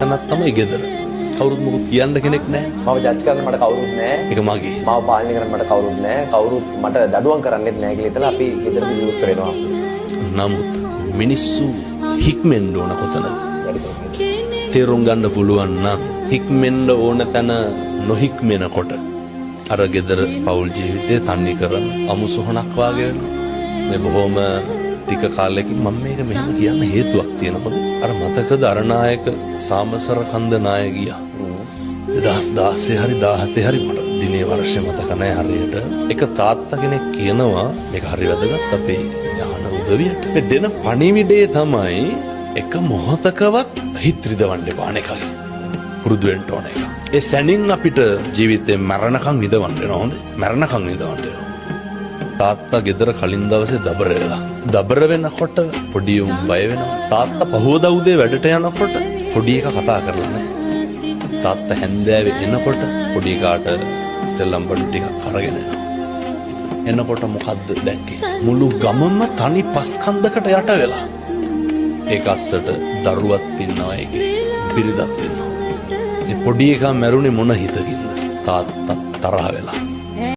තැනක් තමයි ගෙදර. කවුරුත් මොකුත් කියන්න කෙනෙක් නැහැ. මාව ජජ් කරන්න මට කවුරුත් නැහැ. ඒක මගේ. මාව පාලනය කරන්න මට කවුරුත් නැහැ. කවුරුත් මට දඩුවම් කරන්නෙත් නැහැ කියලා හිතලා අපි ගෙදරදී විවෘත වෙනවා. නමුත් මිනිස්සු හික්මෙන්න ඕන කොතනද? වැඩිපුර. තේරුම් ගන්න පුළුවන් නම් හික්මෙන්න ඕන තැන නොහික්මෙනකොට අර ගෙදර පෞල් ජීවිතේ තනි කරන අමුසොහනක් වාගේ වෙනවා. මේ බොහොම ටික කාලයකින් මම මේක මෙහෙම කියන්න හේතුවක් තියෙනකොද? අර මතකද අරණායක සාමසර කන්ද නාය ගියා. 2016 හරි 17 හරි මට දිනේ වර්ෂය මතක නෑ හරියට. එක තාත්තා කෙනෙක් කියනවා මේක හරි වැදගත් අපේ යහන උදවියට. මේ දෙන පණිවිඩය තමයි එක මොහොතකවත් හිත රිදවන්න එපා අනේකගේ. පුරුදු වෙන්න ඕන එක. ඒ සැනින් අපිට ජීවිතේ මරණකම් විඳවන්න වෙනවා හොඳේ. මරණකම් විඳවන්න වෙනවා. තාත්තා ගෙදර කලින් දවසේ දබර වෙලා. දබර වෙනකොට පොඩි උන් බය වෙනවා. තාත්තා පහුවදා උදේ වැඩට යනකොට පොඩි එකා කතා කරලා නැහැ. තාත්තා හැන්දෑවේ එනකොට පොඩි එකාට සෙල්ලම් බඩු ටිකක් අරගෙන එනවා. එනකොට මොකද්ද දැක්කේ? මුළු ගමම තනි පස් කන්දකට යට වෙලා. ඒක අස්සට දරුවත් ඉන්නවා ඒකේ. බිරිඳත් ඉන්නවා. ඒ පොඩි එකා මැරුණේ මොන හිතකින්ද? තාත්තත් තරහ වෙලා.